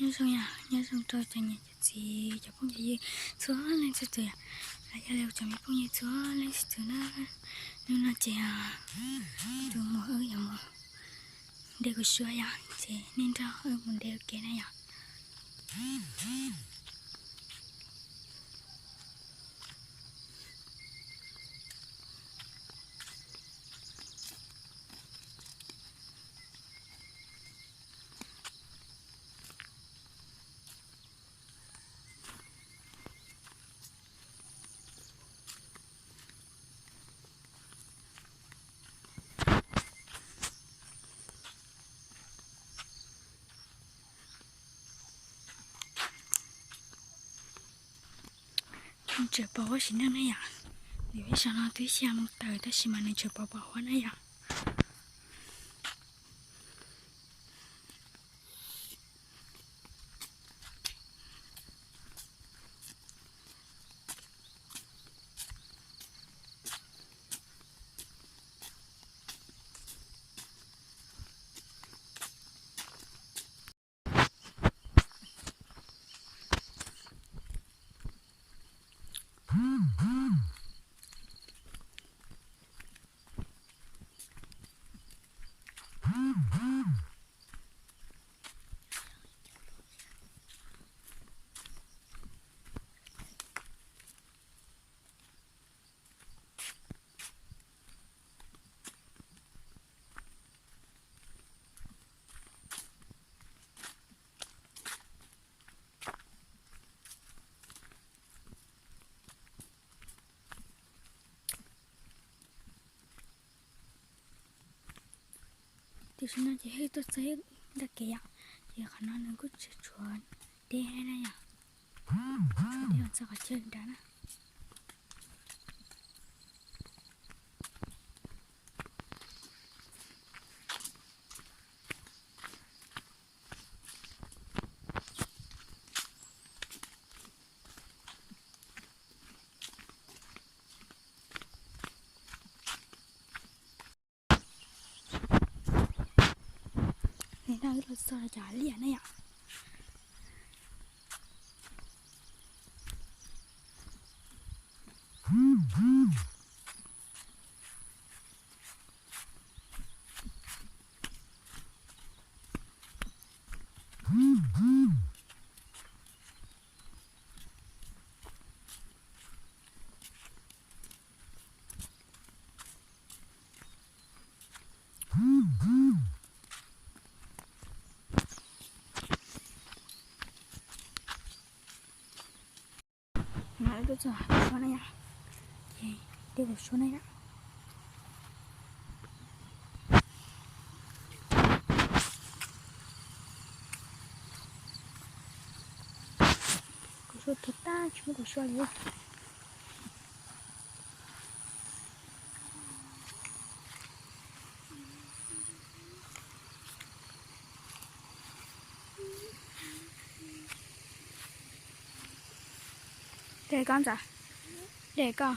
Nyob zoo yom, nyob zoo rau cov niam cov txiv cov phooj cov ywg txhua leej txhua tus yom, los yog li cov me phooj ywg txhua leej txhua tus na. Hnub no ces tus muam wb yuav mus de kuv suab yom, ces nej nrog wb mus de ua ke na yom. Nws tseem pos huab sim neej na yom. Nws ib sab no twb xya moo tawm tab sis mas nws tseem pos pos huab na yom. Tam sim no ces wb tuaj txog ntawm kev yom, ces qhov no nws kuj tseem tshuav deb na yom, tshuav deb txog qhov chaw nrad na. Nim no wb los txog cov liaj na yom. Mas wb tuaj txog kuv suab na yom, ces de kuv suab na yom. Kuv suab tuag tag tsis muaj kuv suab li. De koj ntxawm, de koj.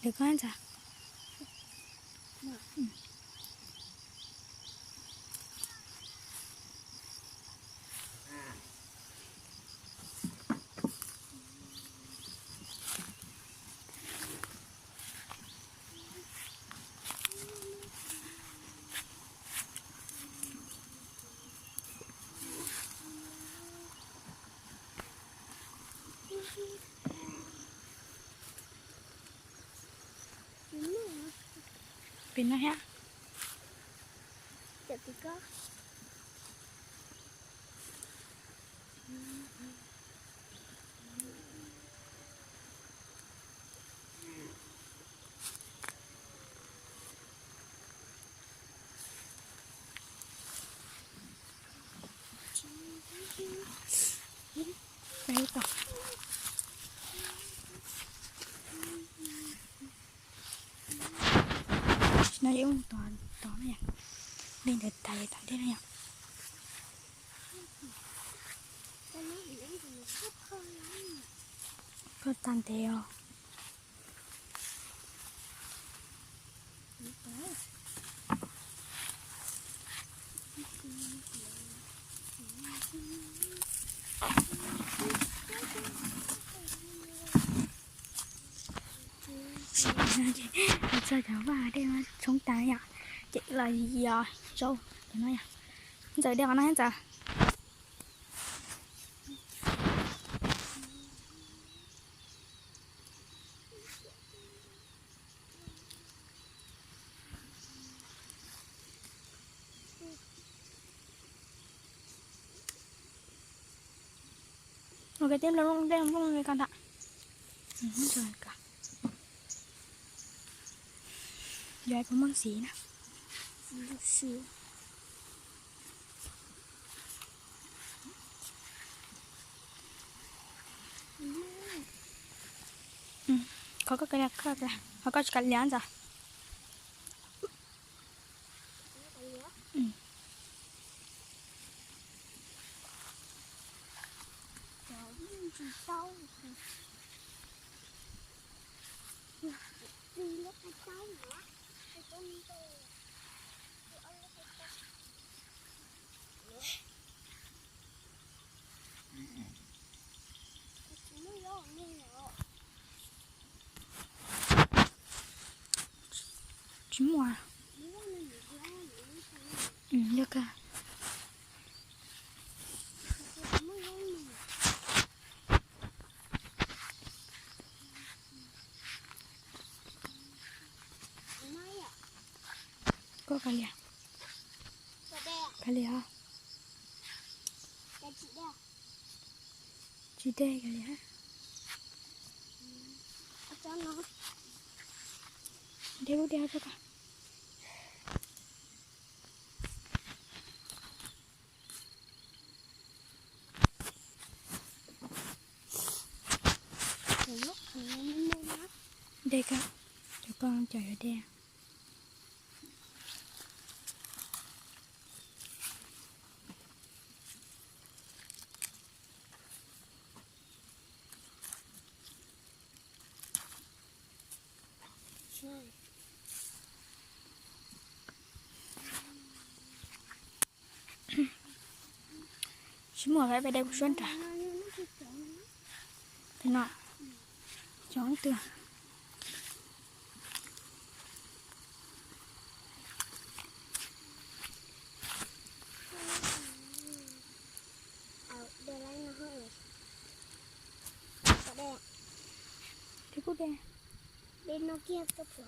Lawv koj ntxawm. Pem no thiab. No yog ib tog tog na yom, leej ntawd tas yog tog thiab na yom. Koj tag ntev os. Tso cov vaj dej no tshoob tas yom, ces los yos zaub cov no yom. Ntxawm dej qhov no thiab Ntxawm. Ua ke tej nplooj dej nplooj li ko ntag. Yog puas muaj xiv na. Qhov koj kav liam, qhov koj tsis kav liam Ntxawm. Tsis muaj. Yog kawg. Koj kav liam. Kav liam os. Tsis dej kav liam. Dej lub dej rau koj. Dej koj, cov koj cov yuav dej. Tsis muaj, peb de kuv suab nrad. Tej no, cov twg. Twb kuj de. Ces cov tsov,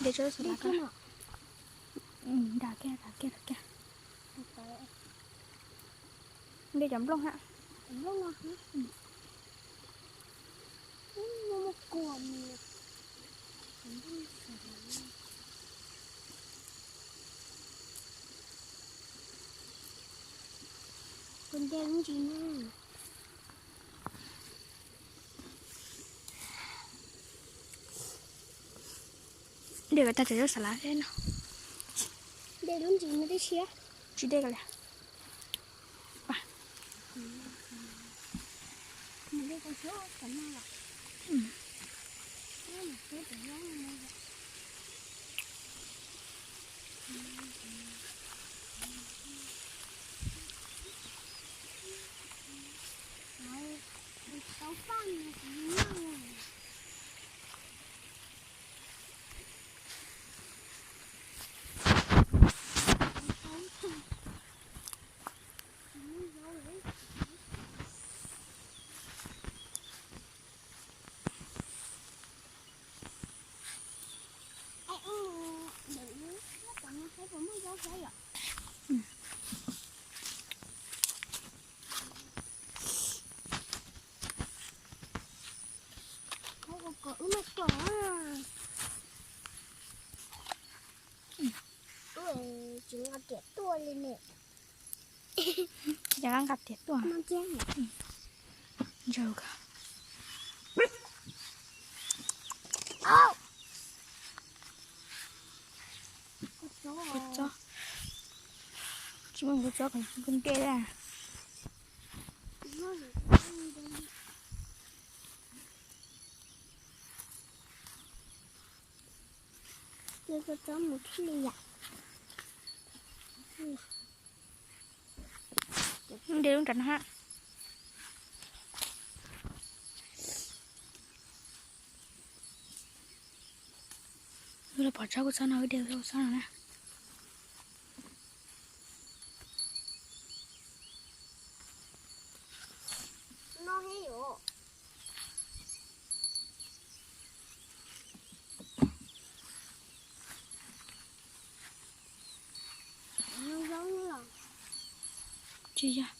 de tso xav lav ko. Nram kiag, nram kiag, nram kiag. De cov nplooj hab. Kuv de lub ntsis na. De kom tag tso yuav xav lav thiab no. De lub ntsis no tib si. Tsis de ko li. Tsis nqa riam tuaj li ne. Ces nqa riam tuaj. Ntsaws ko. Kua txob. Tsis muaj kua txob kom kua ntej a. Kua txob mus thiaj li yam. Lub nte lub nrad no ha. Wb los pom tsob kua txob no, wb de tsob kua txob no na. Tsis yog.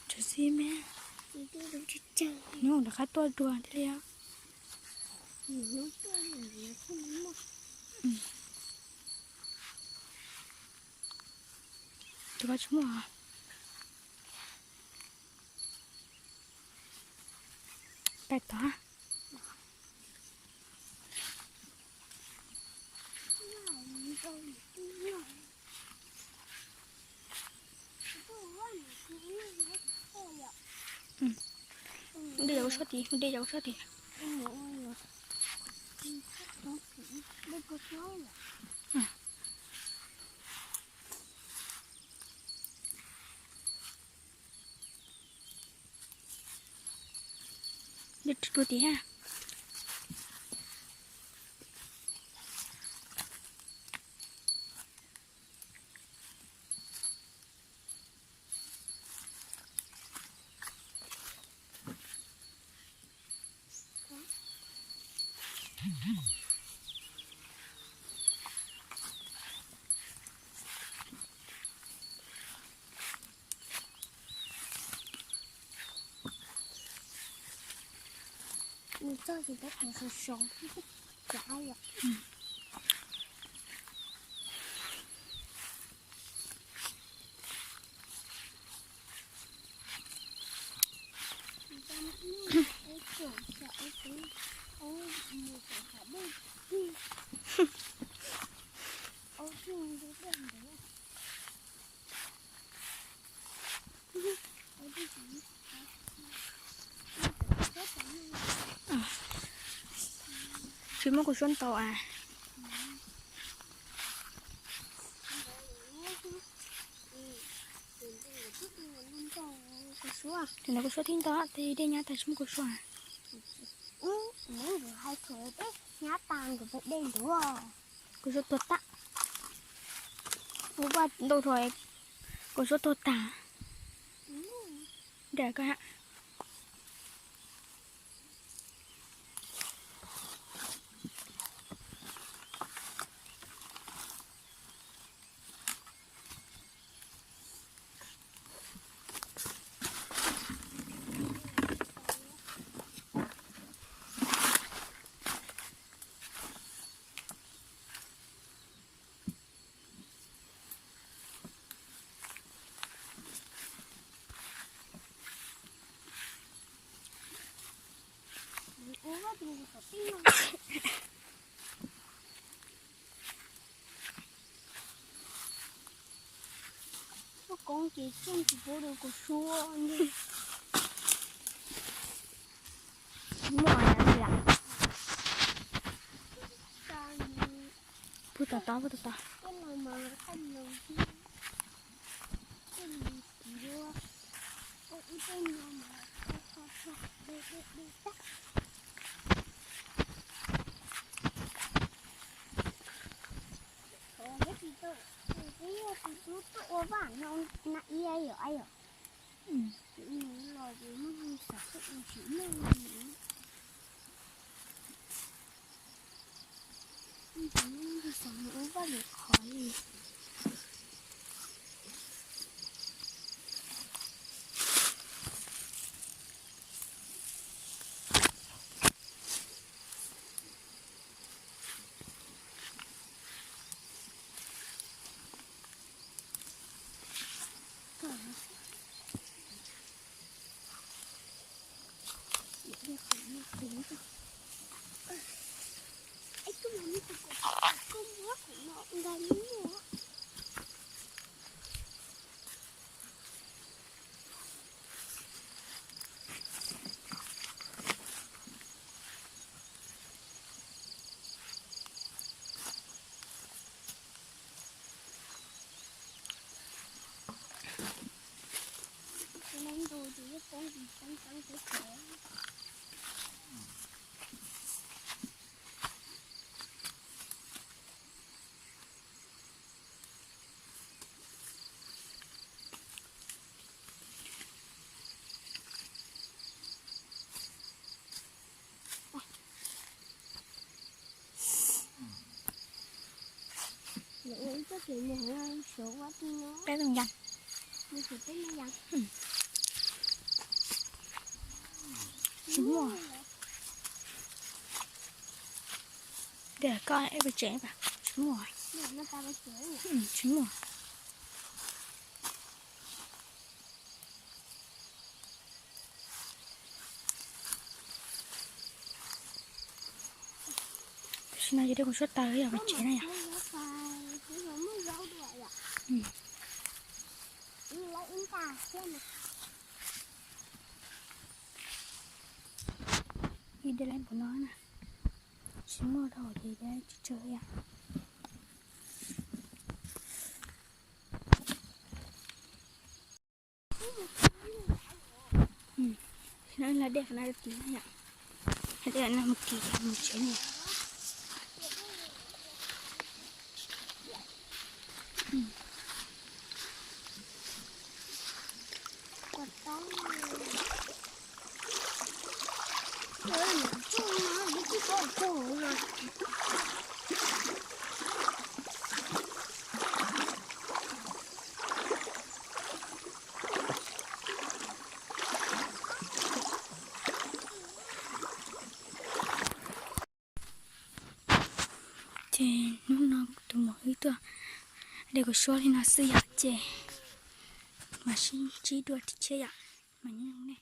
Tsis xis me. Hnub rov qab tuaj dua thiaj li. Tus ko tsis muaj. Pais tod. De cov kua suab tid, de cov kua suab tid. De rau tid ha. Nws txog ces tab tom sov sov, cav yom. Tsis muaj kua suab ntau as. Tus ntawd kua suab thib ntau, tej dej nyab tas tsis muaj kua suab. Kua suab tuag tag. Ua vaj ntau dhau, kua suab tuag tag. Dam ko. Koj koom ces tseem tsis pub rau kuv suab. Muaj li a. Pub tau tod, pub tau tod. Ua vaj no na ia yom, ai yom. Los ces muaj neeg xav tuaj ua tsis meej li. Muaj neeg xav mus ua vaj lwm qhov li. Peb mus yas. Tsis muaj. Tias koj ib pes tsev, tsis muaj. Tsis muaj. Tam sim no ces dej kuv suab taws yog pes tsev na yom. Ib dej laib npaum no na, tsis muaj dhau ces dej tsawg tsawg yom. Ib los dej qhov no rau tid na yom. Dej no mus tid mus tsev na. Ces hnub no kuv tus muam wb tuaj de kuv suab li no xwb yom, ces mam sib ntsib dua tim tshiab yom, mam nyob zoo nej.